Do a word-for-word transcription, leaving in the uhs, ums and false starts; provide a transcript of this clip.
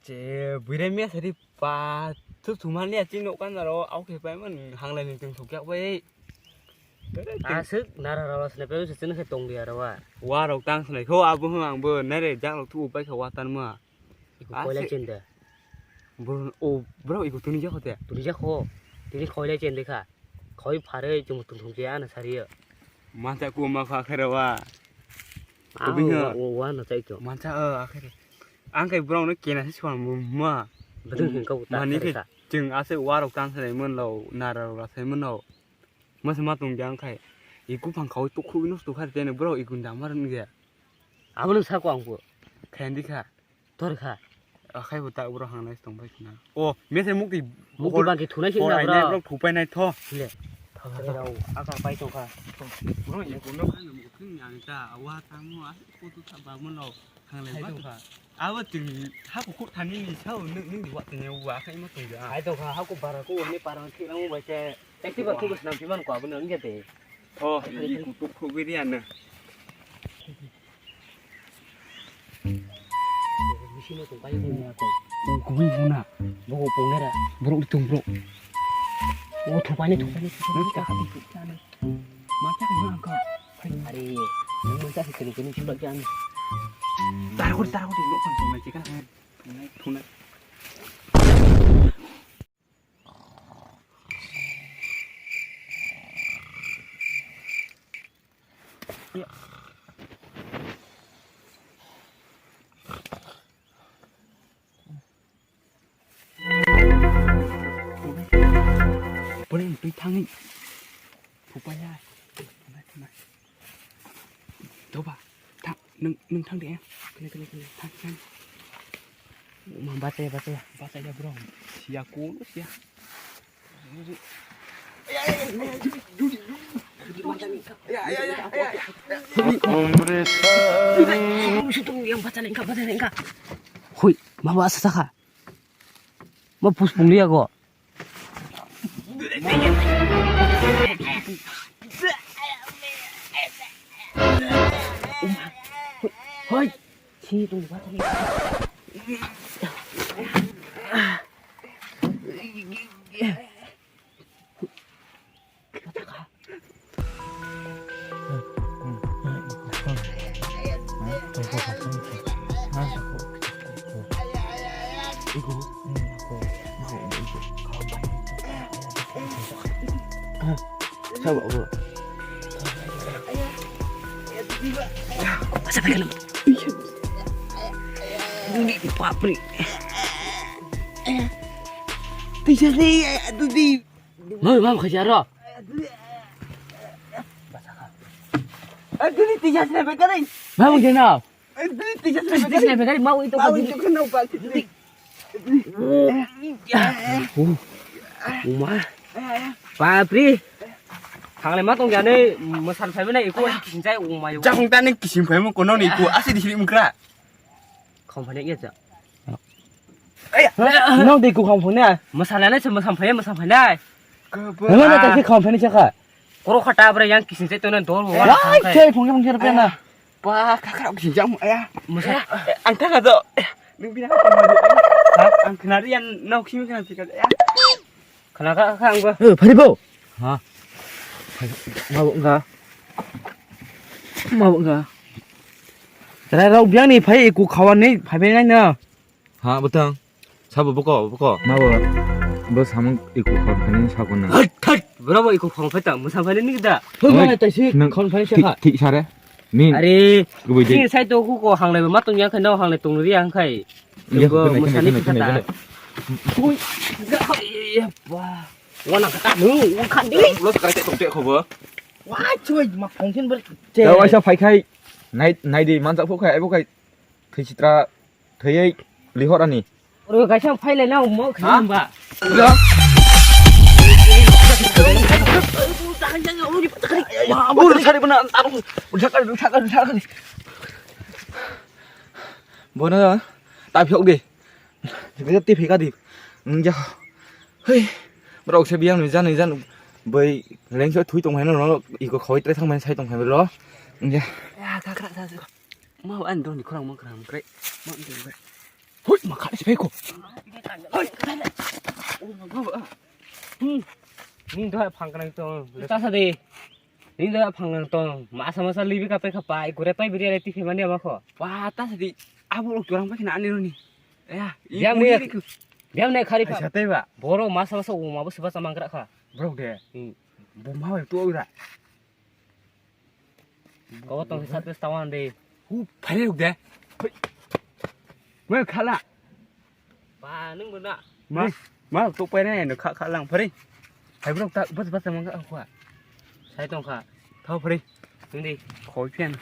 Che, buire mia sari pa, thu thumani achi nok kan aro, au khe pai man, hanglai ni tong thok yak bai. Aswk nara rawa sene pe se chini khe tong dia rawa. Wa rok tang sene kho, abo hwn ang bo, nere jak rok thu upai kha wa tan ma. Iku koilai chen de. Bro, o, bro, iku tuni jak khote. Tuni jak kho. Tini koilai chen de kha. Khoi phare chum tum thum je ana sari yo. Mancha ku ma kha khe rawa. Ah, Tubing wa, ha. wa, wa no chai to. Mancha, o, akhir. Ang kai bro no kena se swan ma. Betul hin kau ta Mani kare khe sa. Chwng ase wa rok tang sene man lo, nara rok ase man lo. Masa ma tong jang khai. Iku phang khao tuk khu ino tuk khai tene bro iku dang mar nge. Abo nung sa ko ang ko. Khendi kha. Tor kha. Akhai bo ta bro hang nai tong bai khna. O, mese mukti Mukti bangke thunai sing na bro. Bro thupai nai tho. Le. Thare rao aka pai tong kha. Bro iku no kha no mukti yang ta wa ta mo a ko tu ta ba mo lo. Hanglai ba. Abo chwng ha kukhuk thani ni sao nwng nwng wa tini wa khai ma tong ja. Hai tong kha ha ku bara ku ni para thik nang bai se. Taxi ba ku snam piman ko abo nwng ja te. Tho, i ku tuk khu biri ano. Bisi no tong kai ko ni ako. Ko ko na. Bo ko pong ra. Bro tung bro. O thupani thupani. Nwng ta kha. Machak ma ka. Are, nwng machak se kene kene chulak jan. Tar hor tar hor no kan tong na chika. Thuna. Boleh tui thangi. Phupaya. Thunai, thunai. Doba, thang, nwng, nwng thang de. Kene, kene, kene. Thang, thang. Ma, bachaya, bachaya. Bachaya, bro. Siya, kulo siya. Hui, mama asa saka. Ma puspung liya ko. Hoi. Sini tunggu, Pak. Sabo, bro. Asa pai kalam. Dudi, bapre. Tisa ni, dudi. Mau, mau, khajar ro. Dudi, tisa ni, bekari. Mau, jena. Tisa ni, bekari. Mau, itu, mau, itu, kena, Pak. Dudi. Uma. Bapri. Thanglai ma tong jani, mwsan phai mane iko kisinjai uma yo. Jakong tani kisin phai mo kono ni iko, asi di hiri mukra. Khom phai ya ja. Nok di iko khom phai na. Mwsan nai se mwsan phai, mwsan phai nai. Nang na ta khom phai ni chakha. Koro khata bra yang kisinjai to na dor wa. Wai, sai phung phung pena. Ba, kakak aku jam ya. Masa ang tak ada. Nung bilang aku mau. Ang kenari yang nau kimi kan tiga ya. Kenapa kak anggo? Eh, Pharibo. Ha. Mabuk enggak? Mabuk enggak? Tara rau biang ni phai iku khawan ni phai bai nai na. Ha, bwtang. Sabo boko, boko. Mabo, bo samung iku khon khani sabo na. Hat, hat. Bro, bo iku khon phai ta, mwsa phai ni da. Hoi, hoi, tai si nang khon phai thik, sakha. Thik sare. Ni. Are, kubui de. Ni sai to ku ko hanglai ma tong ya khai no hanglai tong ri ang khai. Ya, bo khone, mwsa khone, ni khone, khata. Khone. Hui, ya, ya, ba. Wana kata nu, kan di. Lo sekarang cek tong cek khobo. Wa, cuy, ma khon khin ber. Tawa sa phai khai. Nai, nai di, manjak pho khai, ai pho khai. Thwi sitra, thwi ei, lihor ani. Oro kaisa phai lai na mo khani ba. Ya. Oro sari bana, aro, udah kali, udah kali, udah kali. Bono, tapi hok di. Kita tipi kadi. Nja. Hei. Bro, se biang ni jan, ni jan. Bai, lengso thui tong hai no, iko khoi tre thang mai sai tong hai bro. Nja. Ya, kakra sa. Ma an don ni khorang ma khorang kre. Ma an don kre. Hui, ma kha se phaikho. Hmm. Ning dohai phang kanang tong. Ta sa de. Ning dohai phang kanang tong. Masa masa libi ka pai kha pai. Gure pai biri ale tipi mani ama kho. Wa, ta sa di. Abo rok jorang pai khna ani roni. Ya, i Biang kuni ni. Ri kho. Biang ni khari Ai, pha. Sa tei ba. Boro masa masa o ma bo seba samang kra kha. Borok de. Hmm. Bo ma bai to ura. Kau tong sisa tes tawan de. Hu, phai ruk de. Mo khala. Ba, nung bo na. Ma, ma, to pai na, no kha, kha lang phari. Hai bro, ta, bas, bas, mang kha, kha. Sai tong kha. Thau phari. Nung di. Khoi phen.